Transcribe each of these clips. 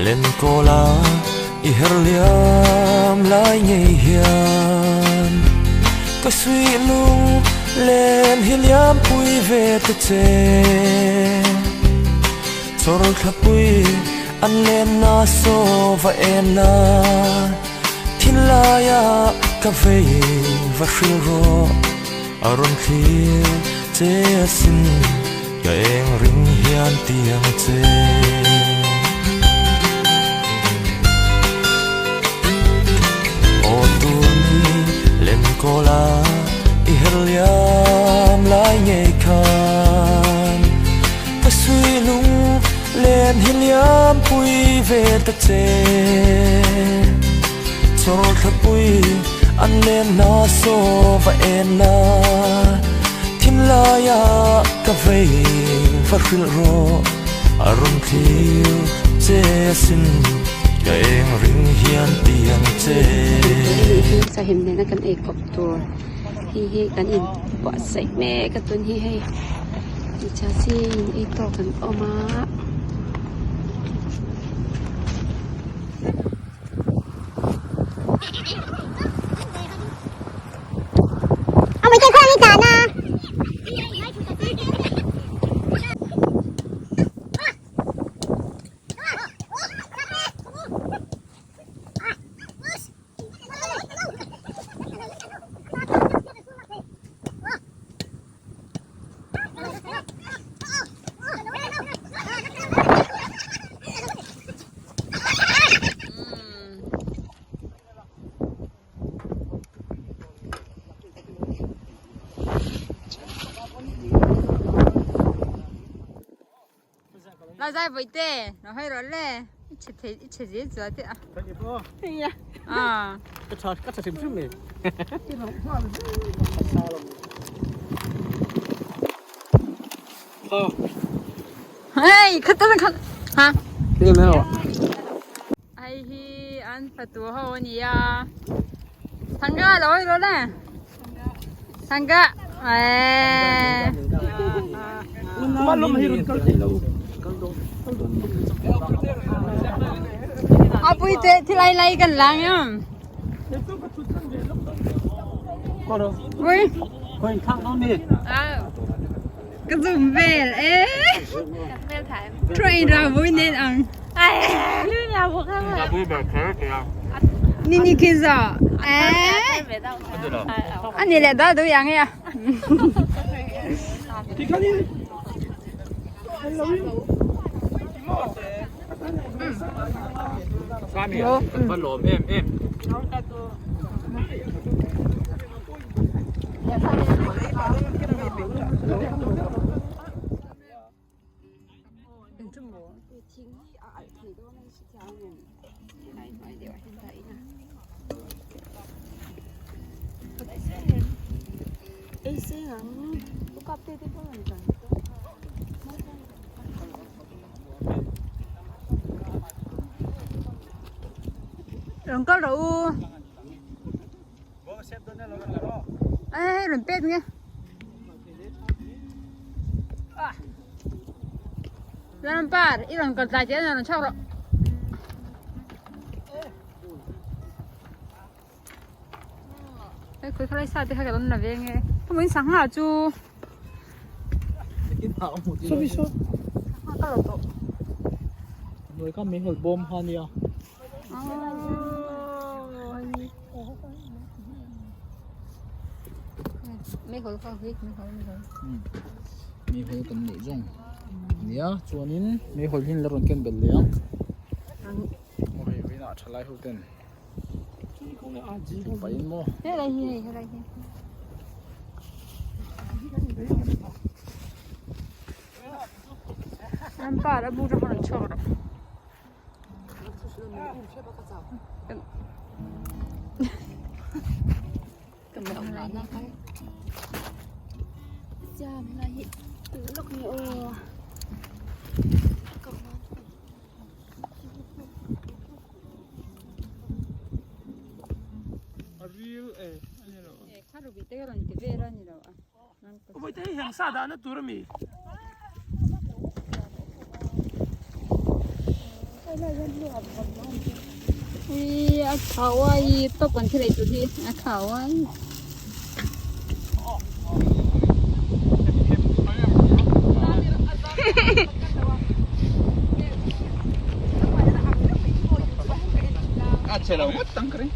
Lenkawla i her liam lai ngei hian ka suih lung len hi liam pui ve ta che. Chawr thlapui an lenna saw va en la, thinlaia ka vei va hril rawh, a rawn thlir che asin ka eng ring hian tiang che. Aw tur ni Lenkawla i her liam lai ngei khan ka sui lung len hi liam pui ve ta che. Chawr thlapui an len na saw va en la, thinlaia ka vei va hrilh rawh, a rawn thlir che asin ka eng ring hian tiang che. Sahim nena kan ei kawp tur hi hi kan in buatsaih mek a tun hi hei hmeichhia zing ei tawk an awm a. La zai voi te, nó hơi rồi le. Ít thế ít dễ dễ thế à. À. Cái trò cái trò chim chim này. Hey, khát tao khát. Hả? Cái gì nữa? Hei hi an fatu ho a ni a, Thanga lo hawi rawh le, Thanga eee. A pui te thil ai lai kan lang em. Pui. Ka zum vel e. Train ra vui nên ang. Ni ni khi giờ. Ê. Anh này lại đó đối yang ya. Rong kal rawh u. Ê rawn pek nge. Lampar i rawn kal tlai chiah a rawn chhuak rawh. Hei khawi khalai sa te kha ka rawn la ve nge. Hmuin sangha chu. Sangha ka la tawh. Hnuai kha meihawl bawm kha ania. Meihawl kan neih zawng ania chuanin meihawl hi an la rawn ken belh leh ang aw hei vawiinah thalai ho ten pahin maw. Ui a kawaii tawp kan thil ei tur hi a kawaii. A che lo ngawt tang ka ring.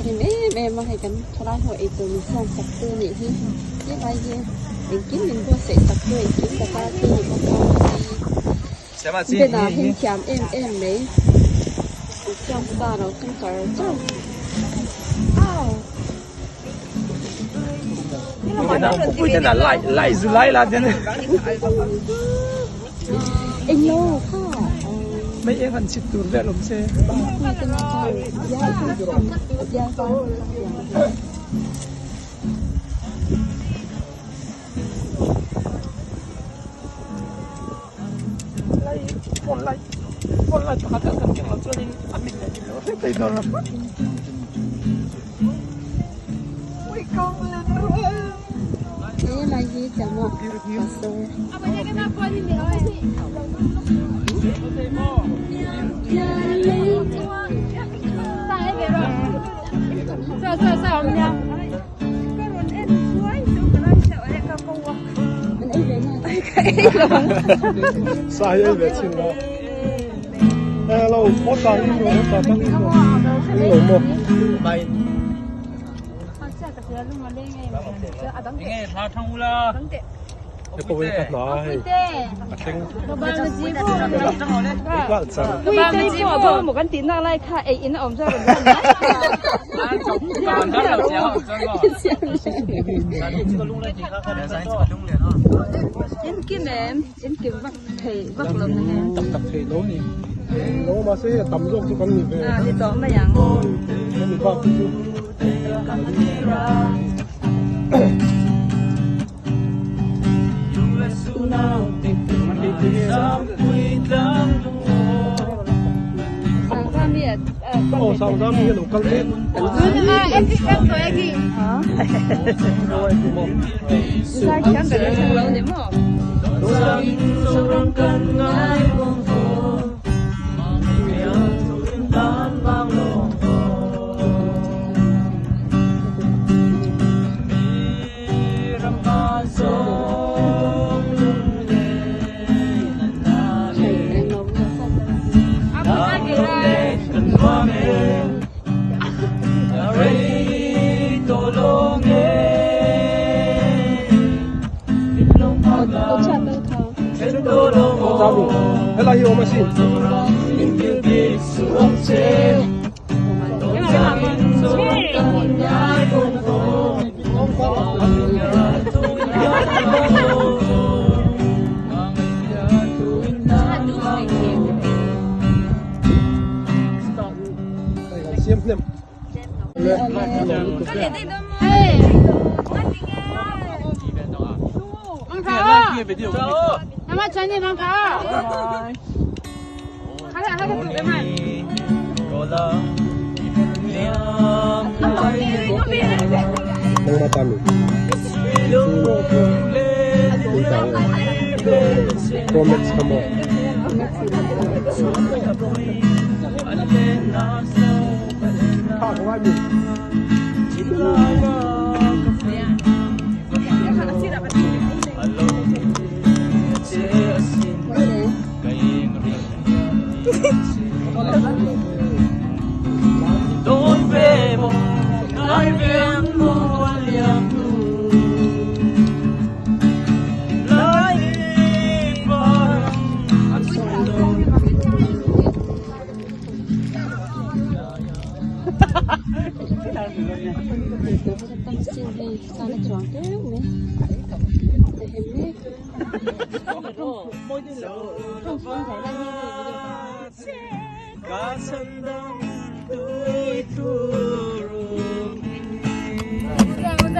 Hlim em em a hei kan thalai ho eitur min siam sak tu anih hi helai hi engkim min buatsaih sak tu engkim taka te ni bawk a bena heng thiam em em mai an siam sa lo tum char char. Englo kha Helai hi chama pastor. Sa hi ei ve chin lo. Hello, có ta đi rồi, có ta đi rồi. Đi rồi mo. Cái cô ấy cắt nó hay. À thleng. Qual char. Tak tak thei lo ni. Lo ma se tam zawk chu kan ni ve. Hemi bak hi chu. Aw sang zam hi lo kal mek. Helai hi awm asin. Siam hnem.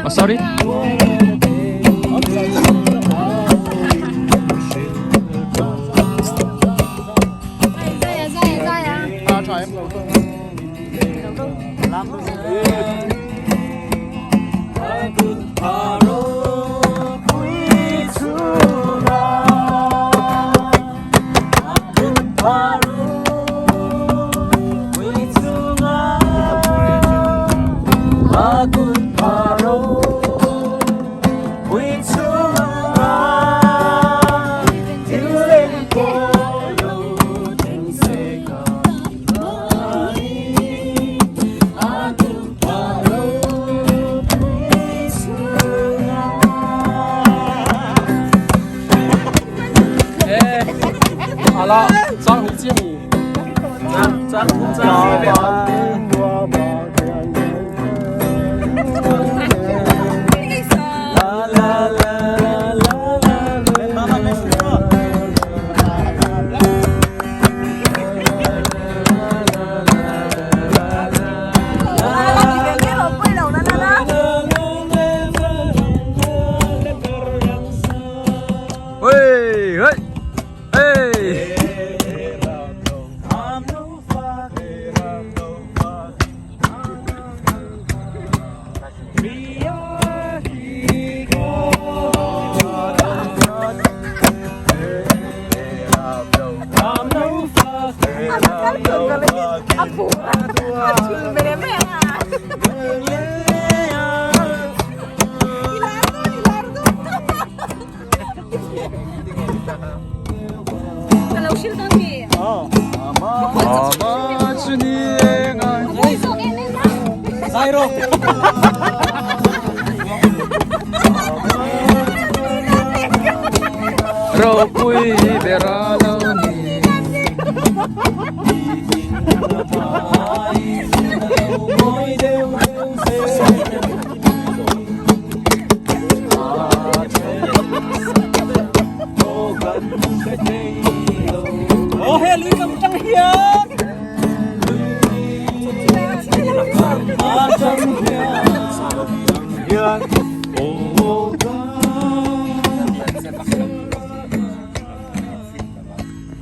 Oh, sorry. Ropui ber a lo ni.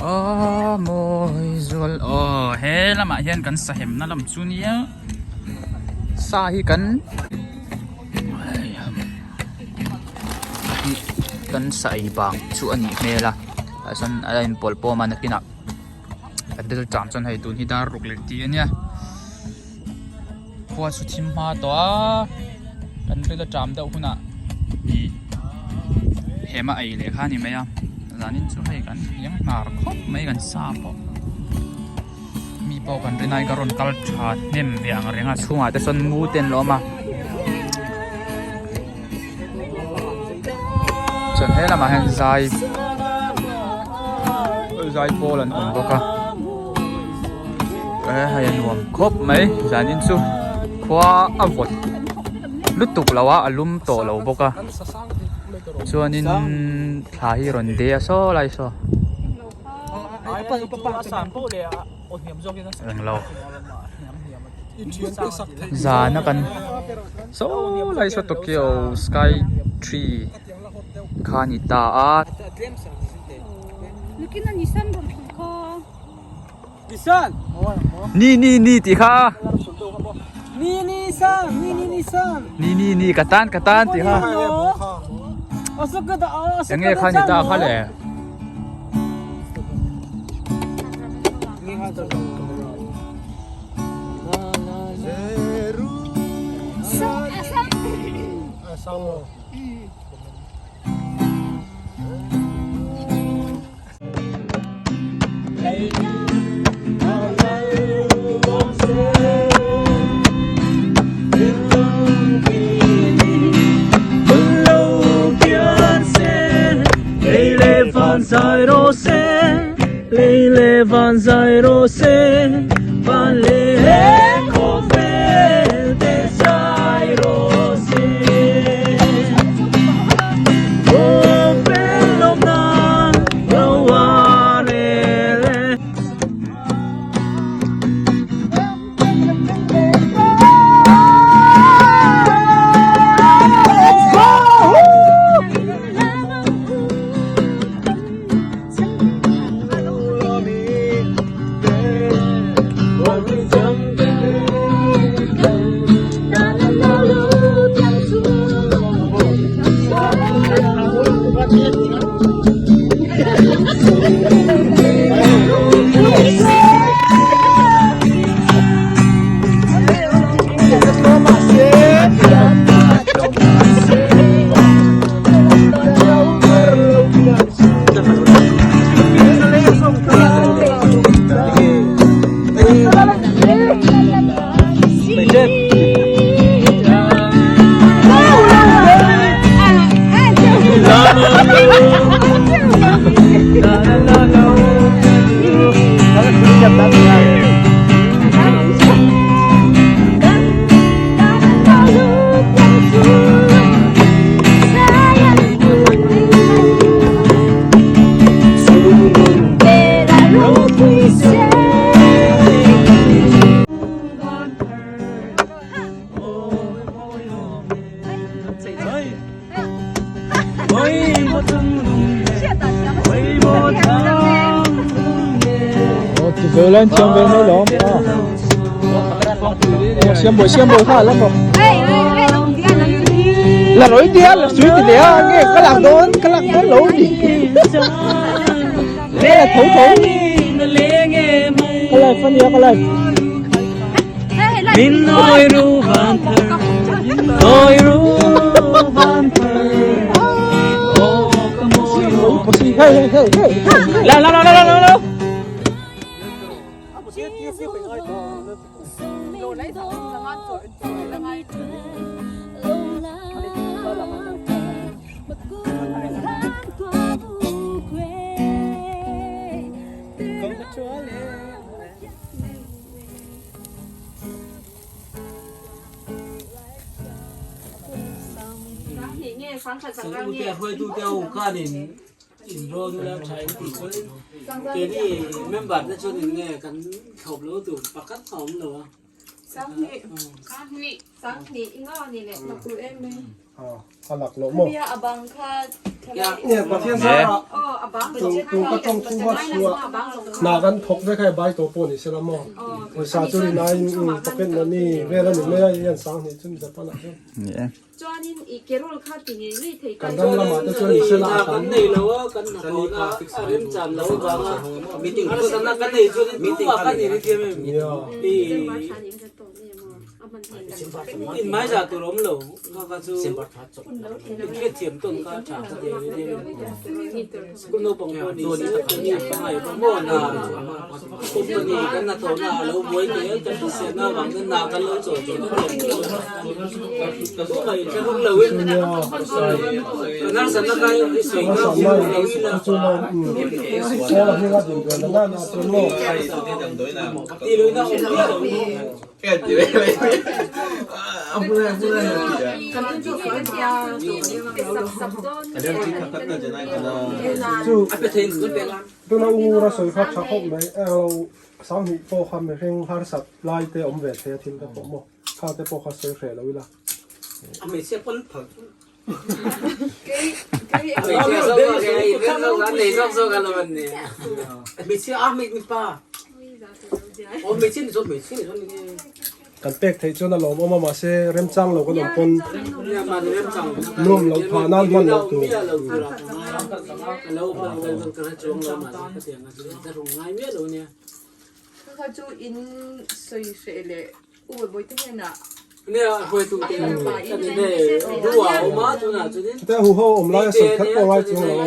Aw mawi zual aw he lamah hian kan sahemna lam chu nia sa hi kan kan sa ei bang chu a nih hmel a tah chuan a inpawlh pawm a nakinah kan thil cham chuan hei tun hi dar ruk leh tih a nia khua chu thim hma tawh a kan ril a cham deuh hunah ih hema ei leh kha a ni mai a zanin chu hei kan hliam hnar khawp mai kan sa pawh mi pawh kan rinai ka rawn kal tha hnem ve ang reng a chhungah te sawn mu te an lo awm a chuan he lamah hian zai zai pawl an awm bawk a he hei a nuam khawp mai zanin chu khua a vawt lutuk lo a a lum tawh lo bawk a chuanin thla hi rawn de a saw lai saw. Englo zana kan saw lai saw Tokyo sky tree kha a ni ta a. Ni ni ni tih kha. Ni ni sang ni ni ni sang. Ni ni ni ka tan ka tan tih kha. Enge kha ni ta kha le. Là nổi tiếng là suy thì á nghe cái lạc đón cái lạc đón lỗ gì nghe là thủ thủ cái này phân nhiều cái này hey hey hey hey La la la la la la. A lak loh maw? Pathian zarah tu ka tawng thu va chhuah hna kan thawk vek hei bai tawh pawh ni se la maw? Pawisa chu rin aiin pocket money vel a ni mai a, i an sang hnih chu Japan ah chuan. Kan ram lamah te chuan ni se la a tam. Nia. Tuna u ra sawi kha tha khawp mai eng Sanghnih pawh kha mihring harsat lai te awm ve thei a thil te pawh maw kha te pawh kha sawi hreh lo ila. Kan pek theih chuan a lawmawm a mahse remchang lo kan awm pawn nuam loh phah nan hman loh tur. Chutia huho awm lai a sawi khat pawh ngai chuang lo a.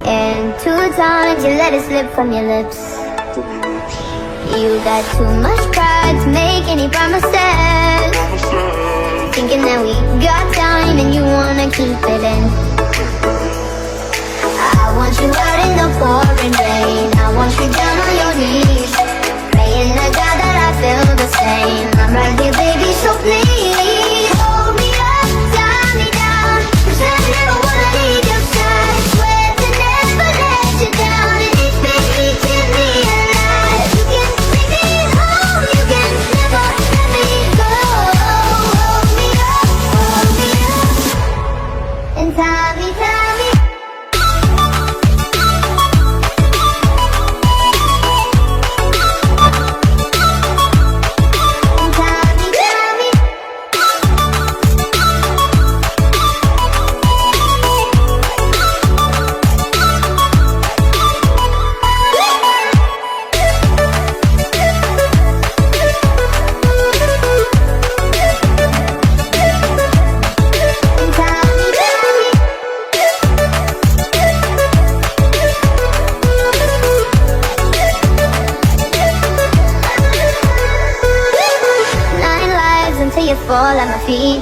And two times you let it slip from your lips You got too much pride to make any promises Thinking that we got time and you wanna keep it in I want you out in the pouring rain I want you down on your knees Praying to God that I feel the same I'm right here baby so please Hold me up, tie me down 'Cause I never wanna leave your side Swear to never let you down And it's been eating me alive You can take me home, you can never let me go Hold me up, hold me up And tie me, tie me And tie me, tie me And tie me, tie me Nine lives until you fall at my feet.